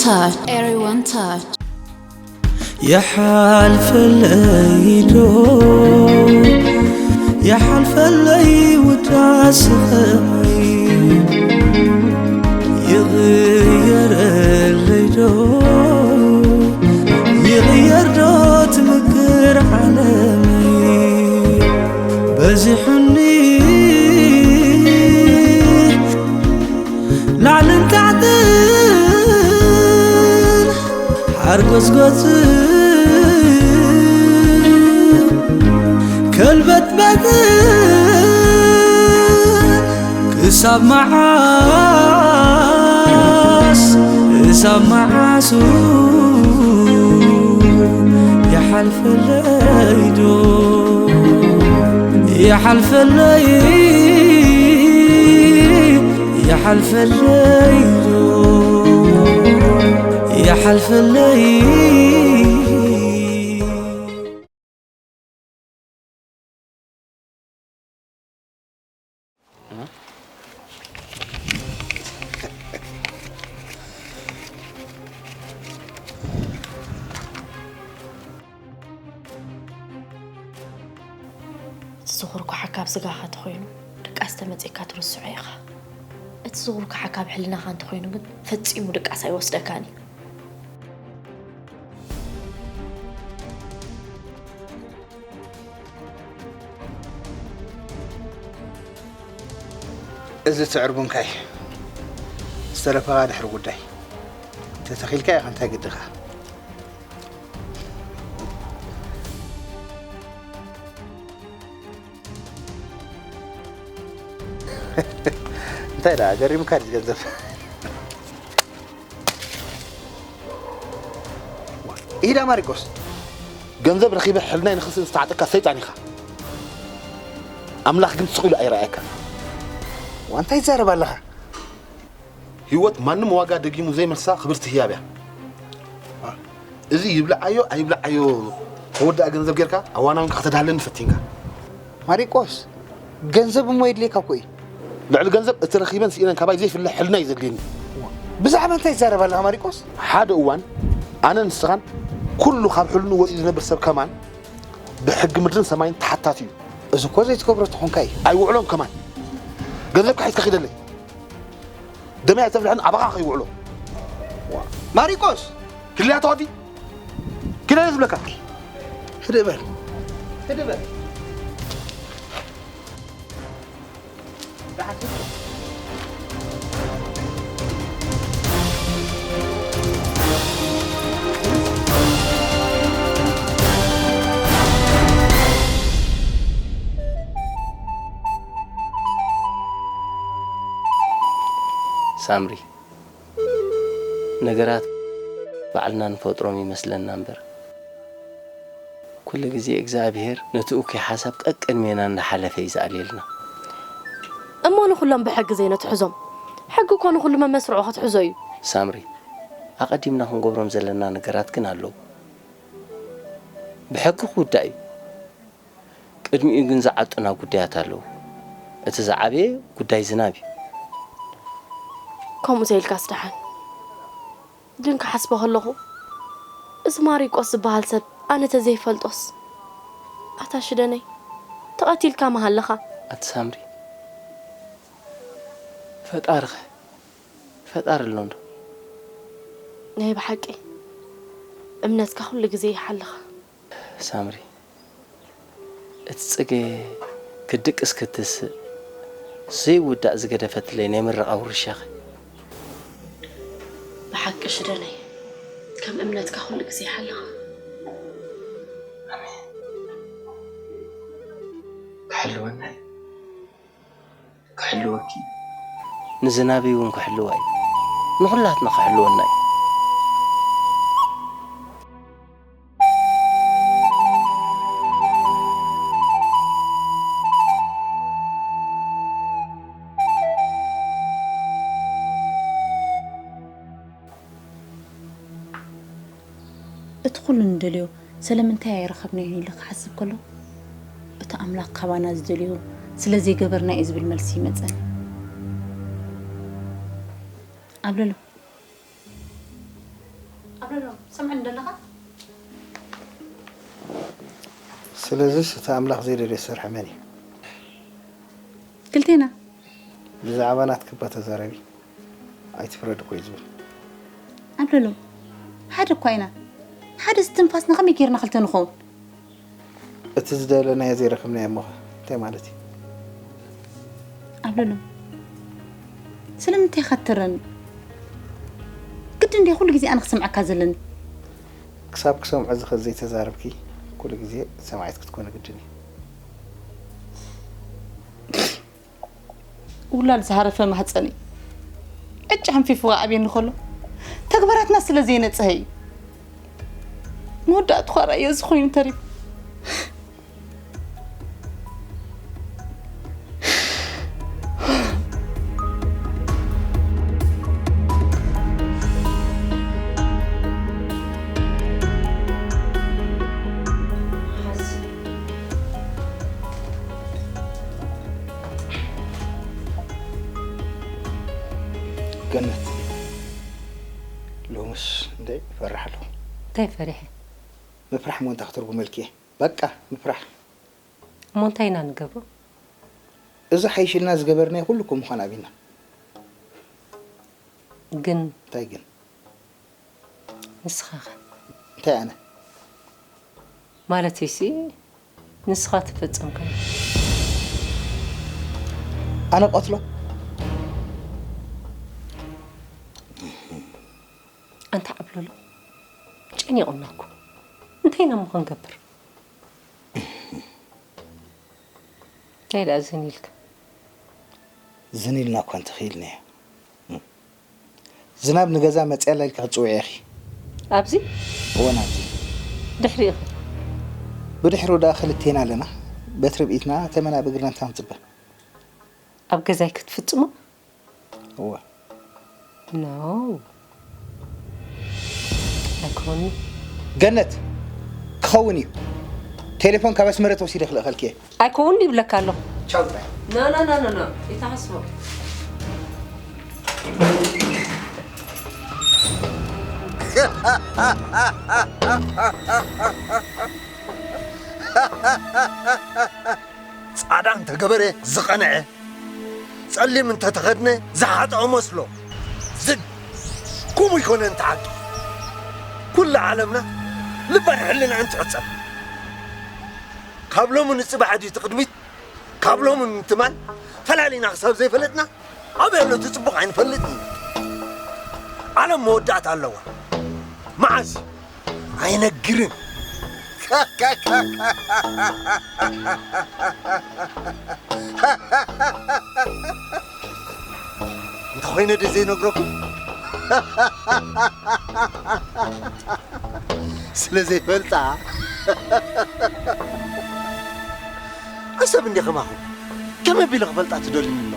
Touch. Everyone touch. يحلفلي ዶ يحلفلي وداس خمي يغير اللي دو يغير دو تمكر عالمي بزحني ላዕልን ታሕትን ሓርጎጽጎጽን ከልበትበትን ክሳብ መዓስ ክሳብ መዓሱ ይሓልፈለይ ዶ ይሓልፈለይ ይሓልፈለይ ዶ ይሓልፈለይ እቲ ዝኹርኩሓካ ኣብ ስጋኻ እንተኾይኑ ድቃስ ተመጺእካ ትርስዖ ኢኻ። እቲ ዝኹርኩሓካ ኣብ ሕልናኻ እንተኾይኑ ግን ፈጺሙ ድቃስ ኣይወስደካን እዩ። እዚ ስዕር ቡንካ እዩ ዝተረፈኻ ድሕሪ ጉዳይ እንተተኺልካ ኢኻ እንታይ ግድኻ እንታይ ደኣ ገሪምካ ድዩ ገንዘብ ኢዳ ማሪቆስ ገንዘብ ረኺበ ሕልናይ ንኽስእን ዝተዓጠካ ሰይጣን ኢኻ ኣምላኽ ግን ስቕ ኢሉ ኣይረኣየካ እንታይ ትዛረብ ኣለኻ ህይወት ማንም ዋጋ ደጊሙ ዘይመልሳ ክብርቲ ህያብ እያ እዚ ይብልዓዮ ኣይብልዓዮ ተወዳኣ ገንዘብ ጌርካ ኣዋናዊንካ ከተድሃለኒ ፈቲንካ ማሪቆስ ገንዘብ እሞ የድልየካ እኮ እዩ ልዕሊ ገንዘብ እቲ ረኺበን ስኢነን ካባይ ዘይፍለ ሕልና እዩ ዘድልየኒ ብዛዕባ እንታይ ትዛረብ ኣለኻ ማሪቆስ ሓደ እዋን ኣነ ንስኻን ኩሉ ካብ ሕልኑ ወፂኡ ዝነብር ሰብ ከማን ብሕጊ ምድርን ሰማይን ተሓታቲ እዩ እዚ እኮ ዘይትገብሮ ተኾንካ እዩ ኣይውዕሎን ከማን ገንዘብካ ሒዝካ ኪደለይ ደመይ ኣይተፍልሐን ኣባኻ ከይውዕሎ ማሪቆስ ክልያ ተዋዲ ኪደ ዝብለካ ህድእ በል ህድእ በል ሳምሪ ነገራት ባዕልና ንፈጥሮም ይመስለና እምበር ኩሉ ግዜ እግዚኣብሔር ነቲ እኩይ ሓሳብ ቀቅድሜና እንዳሓለፈ እዩ ዝኣልየልና። እሞ ንኹሎም ብሕጊ ዘይነትሕዞም? ሕጊ እኮ ንኹሉ መመስርዖ ክትሕዞ እዩ። ሳምሪ፣ ኣቐዲምና ክንገብሮም ዘለና ነገራት ግን ኣለዉ። ብሕጊ ክውዳእ እዩ። ቅድሚኡ ግን ዝዓጡና ጉዳያት ኣለዉ። እቲ ዝዓበየ ጉዳይ ዝናብ እዩ። ከምኡ ዘይልካስ ደሓን። ግን ክሓስቦ ከለኹ እዚ ማሪቆስ ዝበሃል ሰብ ኣነ ተዘይፈልጦስ ኣታ ሽደነይ ተቐቲልካ ምሃለኻ። ኣቲ ሳምሪ ፈጣሪኸ ፈጣሪ ኣሎ እንዶ? ናይ ብሓቂ እምነትካ ኩሉ ግዜ ይሓልኻ። ሳምሪ እቲ ጽገ ክድቅስ ክትስእ ዘይውዳእ ዝገደፈትለይ ናይ ምርቓ ውርሻኸ ብሓቂ ሽደነይ ከም እምነትካ ኩሉ ግዜ ይሓልኻ። ክሕልወና እዩ ክሕልወኪ እዩ ንዝናበይ እውን ክሕልዋ እዩ ንኹላትና ክሕልወና እዩ እቲ ኩሉ ንደልዮ ሰለምንታይ ኣይረኸብናዮን ኢለ ክሓስብ ከሎ እቲ ኣምላኽ ካባና ዝደልዮ ስለ ዘይገበርና እዩ ዝብል መልሲ ይመጸኒ። ኣብለሎ ሰምዐኒ ደለኻ? ስለዚስ እቲ ኣምላኽ ዘይደልዮ ዝሰርሐ መን እዩ? ክልቴና። ብዛዕባ ናትክባ ተዛረቢ ኣይትፍረድ እኮ እዩ ዝብል። ኣብለሎም ሓደ እኳ ኢና። ሓደ ዝትንፋስና ከመይ ጌርና ክልተ ንኸውን? እቲ ዝደለናዮ ዘይረኸብናዮ እሞ እንታይ ማለት እዩ? ኣብለሎም ስለምንታይ ኢኻ ትረኒ? ግድን ድየ ኩሉ ግዜ ኣነ ክሰምዐካ ዘለኒ? ክሳብ ክሰምዖ ዝኽእል ዘይተዛረብኪ ኩሉ ግዜ ሰማዒት ክትኮኒ ግድን እዩ። ውላድ ዝሃረፈ ማህፀነይ ዕጭ ሓንፊፉ ኣብየኒ ከሎ ተግባራትና ስለ ዘይነፅሀ እዩ። መወዳእትኳ ራእዮ እዚ ኮይኑ ተሪፉ። ገነት፣ ሎምስ እንደ ይፈርሕ ኣለኹ። እንታይ ፈሪሐ? ምፍራሕ ሞ እንታይ ክትርጉመልኪ እየ? በቃ ምፍራሕ። እሞ እንታይ ኢና ንገብሮ? እዚ ሓይሽልና ዝገበርናዮ ኩሉ እኮ ምዃን ኣቢና። ግን እንታይ ግን? ንስኻ ኸ? እንታይ ኣነ? ማለተይሲ ንስኻ ተፈጸምካዮ። ኣነ ቀትሎ? ኣንታ ዓብለሎ ጨኒቑና እኮ። እንታይ ኢና እሞ ክንገብር? እንታይ ደኣ ዝን ኢልካ? ዝን ኢልና እኳ እንተኽኢልናዮ። ዝናብ ንገዛ መፅእ ኣላ ኢልካ ክትፅውዒ ኢኺ። ኣብዚ እወ ናብዚ። ድሕሪኡ ኸ? ብድሕሩ ደኣ ክልቴና ኣለና። በትሪ ብኢትና ተመና ብእግርና እንታይ ንፅበ? ኣብ ገዛይ ክትፍጽሞ? እወ። ኖ ኣይኮኒ። ገነት ክኸውን እዩ። ቴሌፎን ካብ ኣስመረት ወሲደ ክልእኸልኪ እየ። ኣይኮውን ይብለካ ኣለኹ። ቻው ጥራይ። ኖ ኖ ኖ ኖ ኖ ይተሓስቦ። ጻዕዳ እንተገበረ ዝቐንዐ፣ ጸሊም እንተተኸድነ ዝሓጥኦ መስሎ። ዝግ። ከምኡ ይኮነ እንተ ሓቂ። ኩላ ዓለምና ልባን ሕልናን ትዕጸብ። ካብ ሎሚ ንጽባሕ ድዩ ትቕድሚት? ካብ ሎሚ ንትማል ፈላሊና ክሳብ ዘይፈለጥና ኣበይ ኣሎ እቲ ጽቡቕ ኣይንፈልጥን ኢና። ዓለም መወዳእታ ኣለዋ። መዓስ? ኣይነግርን። እንተኾይነ ዶ ዘይነግረኩም? ስለ ዘይፈልጣ። ኣሰብ እንዲ ከማኹም ከመይ ቢለ ክፈልጣ ትደልዩኒ ኣሎ?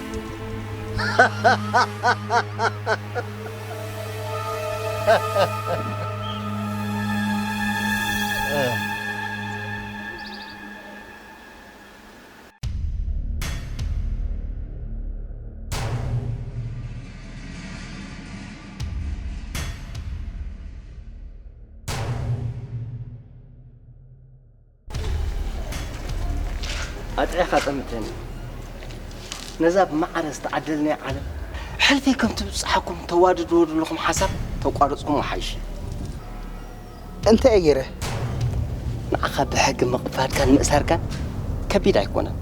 ኣጥዒኻ ጠምተኒ። ነዛ ብማዕረ ዝተዓደልናያ ዓለም ሕልፈይ ከም ትብጽሓኩም ተዋድድዎ ዘለኹም ሓሳብ ተቋረጽኩም ሓይሽ። እንታይ እየ ገይረ? ንዓኻ ብሕጊ ምቕፋድካን ምእሳርካን ከቢድ ኣይኮነን።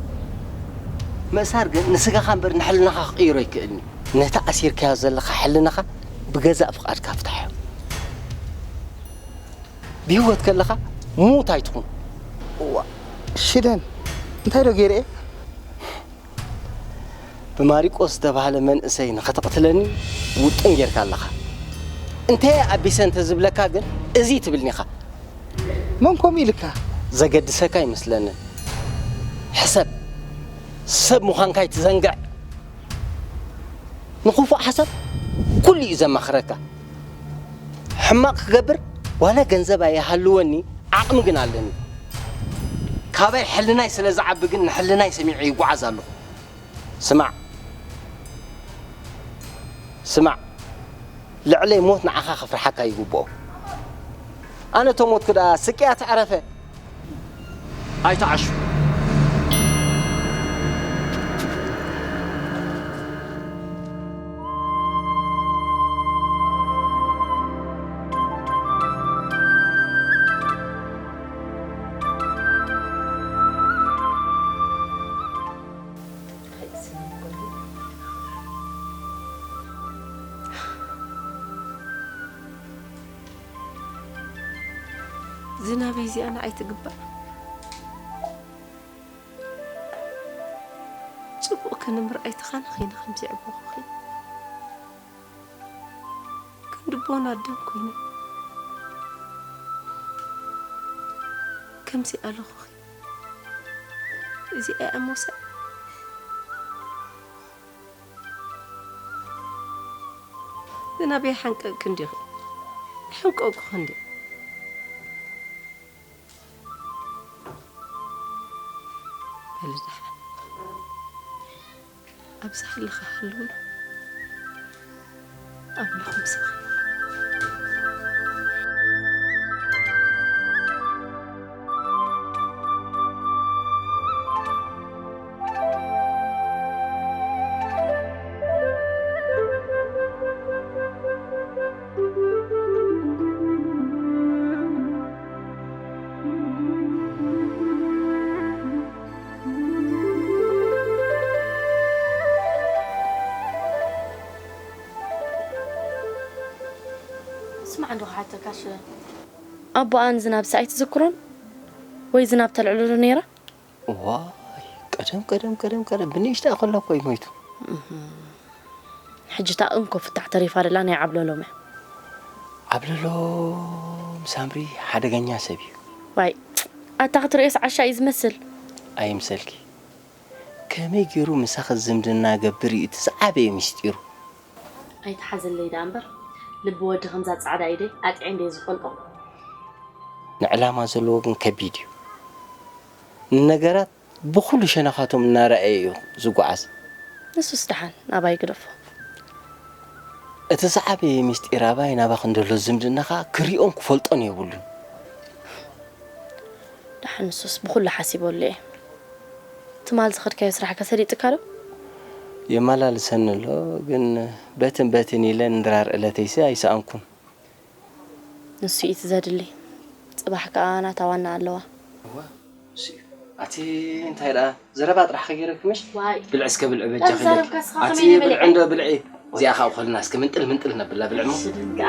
ምእሳር ግን ንስጋኻ እምበር ንሕልናኻ ክቕይሮ ኣይክእልን እዩ። ነቲ ኣሲርካዮ ዘለኻ ሕልናኻ ብገዛእ ፍቓድካ ፍታሖ። ብህይወት ከለኻ ሙት ኣይትኹን። እዋ፣ ሽደን እንታይ ዶ ገይረ እየ? ብማሪቆስ ዝተባህለ መንእሰይ ንኸተቕትለኒ ውጥን ጌርካ ኣለኻ። እንተ ኣቢሰ እንተ ዝብለካ ግን እዚ ትብልኒ ኢኻ። መን ከምኡ ኢልካ? ዘገድሰካ ኣይመስለንን። ሕሰብ፣ ሰብ ምዃንካ ኣይትዘንግዕ። ንኽፉእ ሓሳብ ኩሉ እዩ ዘማኽረካ። ሕማቕ ክገብር ዋላ ገንዘብ ኣይሃልወኒ ዓቕሚ ግን ኣለኒ። ካባይ ሕልናይ ስለ ዝዓቢ ግን ንሕልናይ ሰሚዐ ይጓዓዝ ኣለኹ። ስማዕ ስማዕ፣ ልዕለይ ሞት ንዓኻ ከፍርሓካ ይግብኦ። ኣነ ተሞትኩ ደኣ ስቅያ ትዕረፈ። ኣይትዓሹ። ዝናበይ እዚኣ ንዓይ ትግባእ። ጽቡቕ ክንምር ኣይተኻናኺን ከምዚ የዕበኹኺ። ክንዲ ቦን ኣዳም ኮይነ ከምዚ ኣለኹኺ። እዚኣ እያ ሞሳይ። ዝናበይ ሓንቀቕኪ እንዲኺ። ሓንቀቕኩኺ እንዲ። በሊ ደሓን። ኣብዚ ሃለኻ ሃልውኒ። ኣምላኽ ምሳኺ ይኹን። ስማዕ እንዶ ክሓተካ ሽረ። ኣቦኣ ንዝናብስ ኣይትዝክሮን? ወይ ዝናብ ተልዕሎ ዶ ነይራ? ዋይ፣ ቀደም፣ ቀደም፣ ቀደም፣ ቀደም፣ ብንእሽታ ከሎ እኮ እዩ ሞይቱ። እህ። ሕጂ እታ እንኮ ፍታሕ ተሪፋ ደላ ናይ ዓብለሎም እያ። ዓብለሎም ሳምሪ ሓደገኛ ሰብ እዩ። ዋይ፣ ኣታ ክትርእዮስ ዓሻ እዩ ዝመስል። ኣይምሰልኪ። ከመይ ገይሩ ምሳኺ ዝምድና ገብር እዩ እቲ ዝዓበየ ምስጢሩ። ኣይትሓዘለይ ደኣ እምበር፣ ልቢ ወዲ ከምዛ ጻዕዳ ኢደይ ኣጥዕየ እንድየ ዝፈልጦ። ንዕላማ ዘለዎ ግን ከቢድ እዩ። ንነገራት ብኹሉ ሸነኻቶም እናረኣየ እዩ ዝጓዓዝ። ንሱስ ደሓን ናባይ ግደፎ። እቲ ዝዓበየ ምስጢር ኣባይ ናባኺ እንደሎ ዝምድና ኸኣ ክሪኦን ክፈልጦን የብሉን። ደሓን ንሱስ ብኹሉ ሓሲበሉ እየ። ትማል ዝኸድካዮ ስራሕከ ሰሊጥካ ዶ? የመላልሰኒ ኣሎ፣ ግን በትን በትን ኢለ ንድራር ዕለተይሲ ኣይሰኣንኩን። ንሱ እዩ እቲ ዘድሊ። ጽባሕ ከኣ ናታ ዋና ኣለዋ። እወ፣ ንሱ እዩ። ኣቲ እንታይ ደኣ ዘረባ ጥራሕ ከገይረኪ ምሽ? ዋይ። ብልዒ እስከ ብልዒ በጃኺ። ተዛረብካ እስኻ ኣቲ ከመይ ብልዒ ንበልዕ? እንዶ ብልዒ። እዚኣ ካብ ኸልና እስከ ምንጥል ምንጥል ነብላ ብልዕሞ። ሽድንጋ።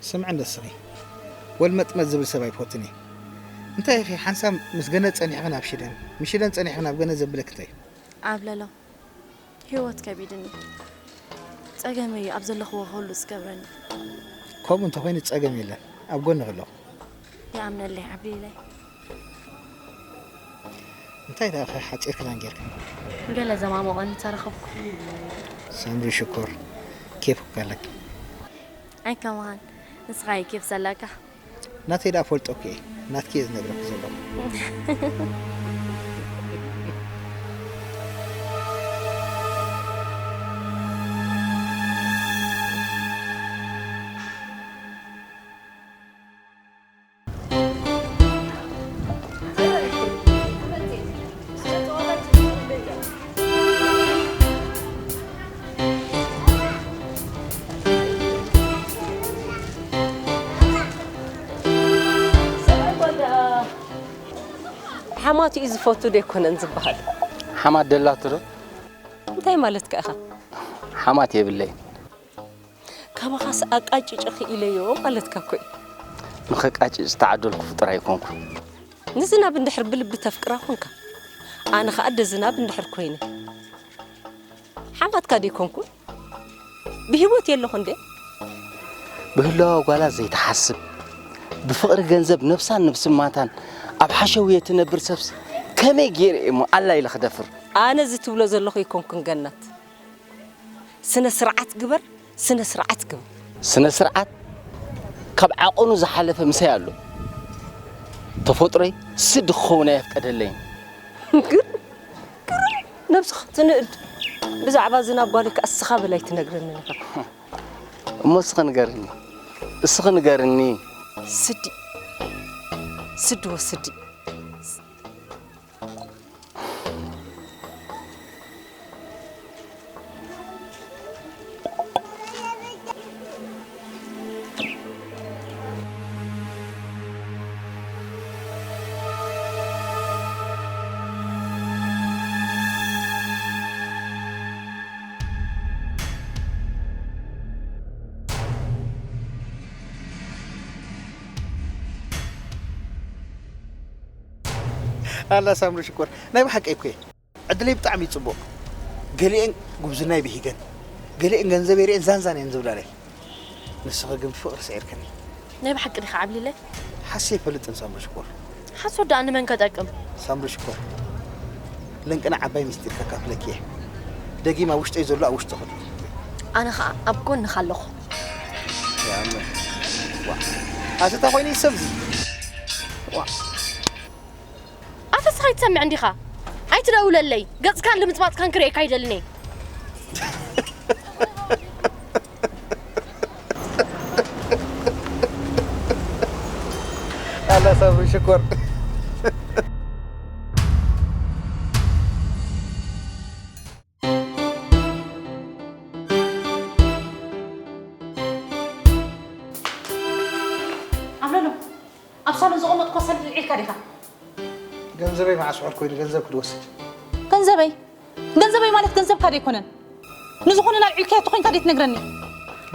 ስምዒ እንዶ እስኺ፣ ወልመጥመጥ ዝብል ሰብ ኣይፈቱን እየ። እንታይ ኢኺ ሓንሳብ ምስ ገነት ጸኒሕኺ ናብ ሽደን፣ ምስ ሽደን ጸኒሕኺ ናብ ገነት ዘብለኪ እንታይ እዩ? ዓብለሎም፣ ህይወት ከቢድኒ። ጸገመይ እዩ ኣብ ዘለኽዎ ኩሉ ዝገብረኒ። ከምኡ እንተኾይኑ ጸገም የለን፣ ኣብ ጎንኺ ኣለኹ። ይኣምነለይ ዓብሊለይ። እንታይ ደኣ ኸ ሓጺር ክዳን ጌርካ? ገለ ዘማሞቐኒ ተረኸብኩ። ሳምሪ ሽኮር፣ ኬፍ እኮ ኣለኪ። ኣይ ከማን፣ ንስኻ እዩ ኬፍ ዘለካ። ናተይ ደኣ ፈልጦ እኮ እየ፣ ናትኪ እየ ዝነግረኪ ዘለኹ። ሓማቱ እዩ ዝፈቱ ዶ ኣይኮነን ዝበሃል? ሓማት ደላትዶ? እንታይ ማለትካ ኢኻ? ሓማት የብለይ። ካባኻስ ኣቃጭጨ ክኢለዮ ማለትካ እኮ እዩ። ንኸቃጭጭ ዝተዓደልኩ ፍጡር ኣይኮንኩ። ንዝናብ እንድሕር ብልቢ ተፍቅራ ኮንካ፣ ኣነ ኸኣ ደዝናብ እንድሕር ኮይነ ሓማትካ ደይኮንኩ? ብህይወት የለኹ እንዴ? ብህላዋ ጓላ ዘይትሓስብ፣ ብፍቕሪ ገንዘብ ነብሳን ነብሲ ማታን ኣብ ሓሸውየ ትነብር ሰብሲ ከመይ ገይረ እየ እሞ ኣላ ኢለ ክደፍር? ኣነ እዚ ትብሎ ዘለኹ ኣይኮንኩን ገነት። ስነ ስርዓት ግበር፣ ስነ ስርዓት ግበር። ስነ ስርዓት ካብ ዓቐኑ ዝሓለፈ ምሳይ ኣሎ። ተፈጥሮይ ስዲ ክኸውን ኣየፍቀደለይን። ግር ግር ነብስኻ ትንእድ። ብዛዕባ ዝናብ ጓለይ ከኣ እስኻ በላይ ትነግረኒ ኢኻ። እሞ እስኺ ንገርኒ፣ እስኺ ንገርኒ። ስዲ ስዲ ወስዲ ኣላ ሳምሪ ሽኮር ናይ ብሓቂ እኮ እየ። ዕድለይ ብጣዕሚ እዩ ጽቡቕ። ገሊኤን ጉብዝናይ ብሂገን፣ ገሊኤን ገንዘበይ ርእየን ዛንዛን እየን ዝብላለይ። ንስኺ ግን ብፍቕሪ ስዒርክኒ። ናይ ብሓቂ ዲኻ ዓብሊለይ? ሓስየ ኣይፈልጥን ሳምሪ ሽኮር። ሓሶት ደኣ ንመን ከጠቅም? ሳምሪ ሽኮር፣ ለንቅና ዓባይ ሚስጢር ከካፍለኪ እየ። ደጊም ኣብ ውሽጠይ ዘሎ ኣብ ውሽጥኺ ኣሎ። ኣነ ኸኣ ኣብ ጎንኻ ኣለኹ። ያመ ዋ ኣተታ ኮይነ ይሰብዚ ዋ ኣፈስኻ ይትሰምዕ እንዲኻ? ኣይትደውለለይ። ገጽካን ልምጽባጽካን ክርእየካ ኣይደልን እየ። ኣላ ሳብሪ ሽኮር። ኣምለሎ፣ ኣብ ሳሎን ዘቐመጥኳ ሰልዲ ልዒልካ ዲኻ? ገንዘበይ መዓስ ውዕል ኮይኑ ገንዘብ ክድወስድ? ገንዘበይ? ገንዘበይ ማለት ገንዘብካ ዶ ኣይኮነን? ንዝኾነ ናልዒልካዮ ተኾይንካ ዶ ትነግረኒ?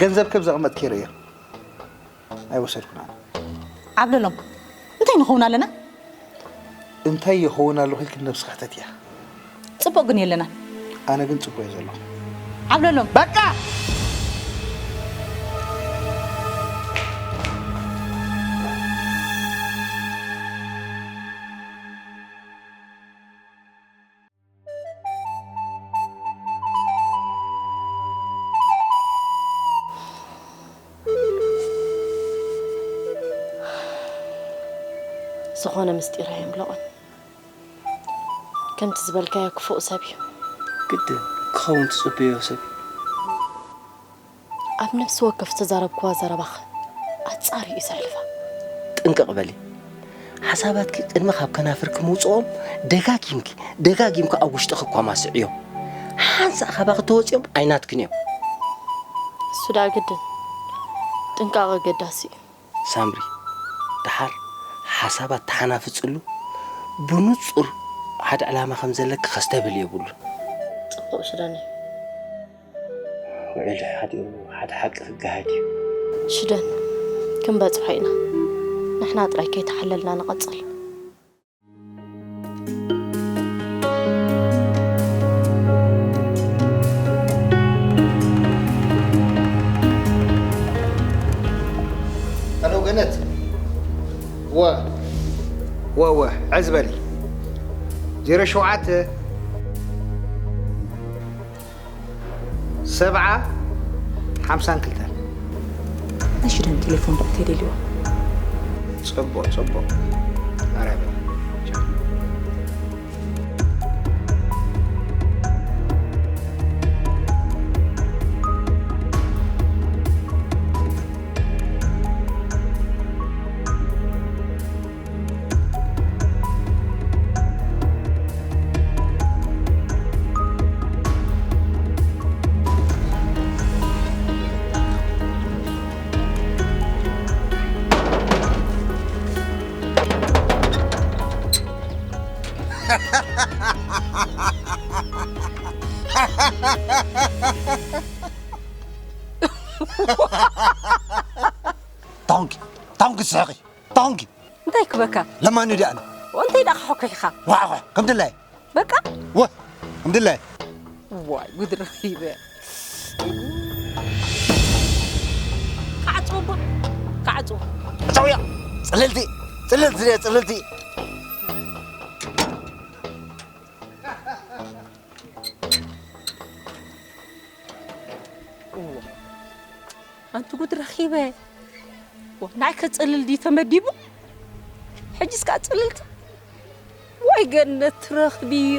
ገንዘብ ከም ዘቐመጥክዮ ርእዮ ኣይወሰድኩን ኣነ። ዓብለሎም፣ እንታይ ንኸውን ኣለና? እንታይ ይኸውን ኣለኹ ኢልኪ ንነብስኺ ሕተትያ። ጽቡቕ ግን የለናን። ኣነ ግን ጽቡቕ እየ ዘለኹ። ዓብለሎም። በቃ! ዝኾነ ምስጢር ኣየምልቖን። ከምቲ ዝበልካዮ ክፉእ ሰብ እዩ። ግድን ክኸውን ትጽበዮ ሰብ እዩ። ኣብ ነፍሲ ወከፍ ዝተዛረብክዋ ዘረባኸ ኣጻርዩ እዩ ዘሕልፋ። ጥንቅቕ በሊ። ሓሳባትኪ ቅድሚ ካብ ከናፍርኪ ምውጽኦም ደጋጊምኪ ደጋጊምኪ ኣብ ውሽጥኺ እኳ ማስዕዮም። ሓንሳእ ካባኺ ተወጺኦም ኣይናትክን እዮም። እሱ ደኣ ግድን ጥንቃቐ ኣገዳሲ እዩ። ሳምሪ፣ ደሓር ሓሳባት ተሓናፍጽሉ ብንጹር ሓደ ዕላማ ከም ዘለኪ ከስተብህል የብሉን። ጽቡቕ ሽደን እዩ። ውዕል ሓዲኡ ሓደ ሓቂ ክገሃድ እዩ። ሽደን፣ ክንበጽሖ ኢና። ንሕና ጥራይ ከይተሓለልና ንቐጽል። ሄሎ ገነት፣ ወ ወ ወ ዕዝ በሊ። ዜሮ ሸውዓተ ሰብዓ ሓምሳን ክልተን። ናይ ሽደን ቴሌፎን ዶ እንተይደልይዋ? ጽቡቕ ጽቡቕ። ኣራይ በሊ። ታንኪ ታንኪ ስሕቂ ታንኪ እንታይ ክበካ? ለማኒ ዲኣን እንታይ ዳኻ ሕኩሕካ? ዋዕዋ ከምድላይ በቃ ወ ከምድላይ ዋይ ጉድ ረኺበ። ካዕጽዎ እባ፣ ካዕጽዎ። እታውያ ጽልልቲ ጽልልቲ ጽልልቲ። ኣንቲ ጉድ ረኺበ። ዋ፣ ንዓይ ከጽልል ድዩ ተመዲቡ? ሕጅስ ከኣ ጽልልቲ? ወይ ገነት ትረኽብዮ።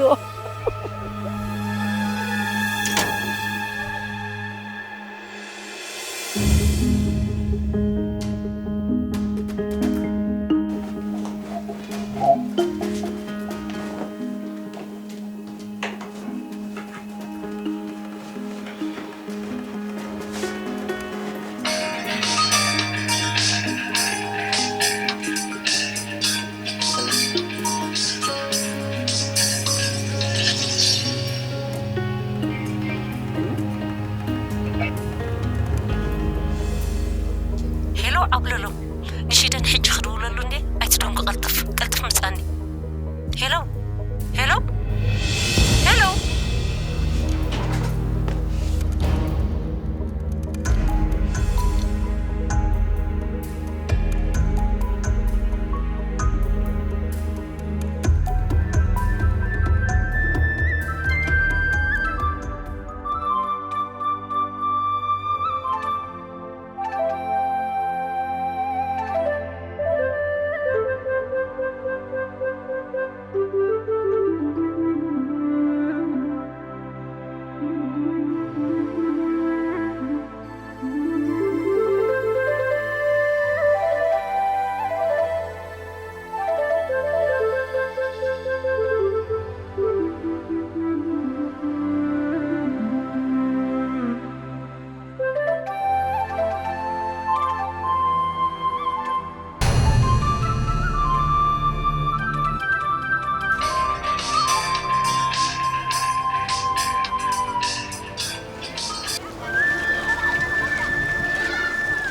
ሄሎ ዓብለሎ፣ ንሽደን ሕጂ ክድውለሉ እንዴ? ኣይትደንጉ፣ ቀልጥፍ ቀልጥፍ ምጻኒ። ሄሎ ሄሎ ሄሎ።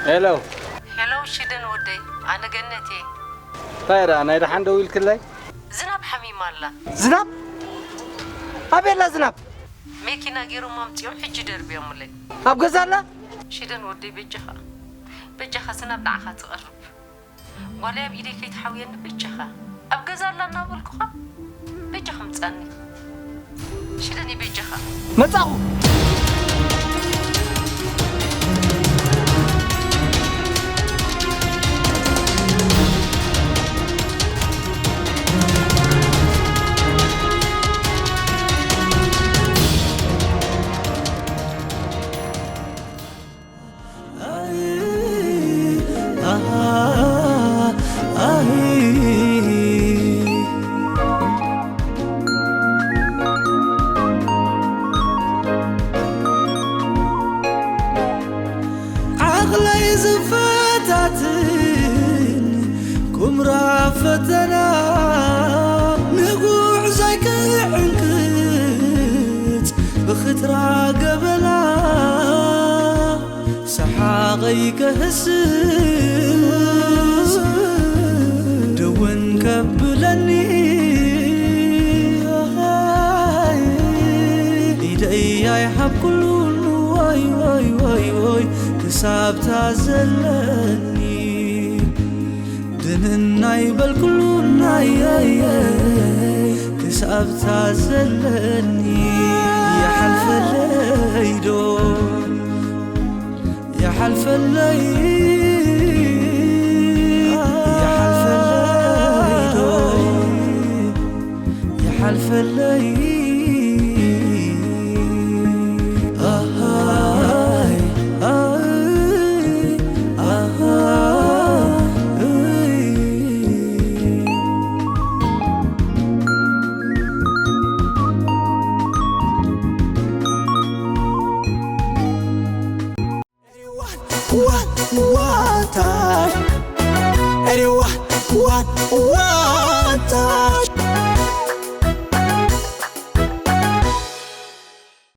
ሄሎ። ሄሎ ሽደን ወደይ፣ ኣነ ገነት እየ። እንታይ ደኣ ናይ ደሓን ደው ኢልክለይ? ዝናብ ሓሚማ ኣላ። ዝናብ? ኣበይ ኣላ ዝናብ? መኪና ገይሮም ኣምጺኦም ሕጂ ደርብዮምለይ። ኣብ ገዛ ኣላ? ሽደን ወደይ በጃኻ፣ በጃኻ ዝናብ ንዓኻ ትቐርብ። ጓለይ ኣብ ኢደይ ከይትሓውየኒ በጃኻ። ኣብ ገዛ ኣላ እናበልኩኻ በጃኻ ምጻኒ። ሽደኒ በጃኻ። መጻኹ። ዓቕለይ ዝፈታትን ቁምራ ፈተና ንጉዕዞይ ክዕንክት ብኽትራ ገበላ ሰሓቐይ ከህስስ ደወን ከብለኒ ኢደይ ኣይሓብኩሉን ወይ ወይ ወይ ወይ ክሳብታ ዘለኒ ድንናይ በልኩሉን ኣየየ ክሳብታ ዘለኒ ይሓልፈለይ ዶ ይሓልፈለይ ይሓልፈለይ ዶ ይሓልፈለይ ኣሃይ ኣይ ኣሃይ Everyone, one, one time. Everyone, one, one time.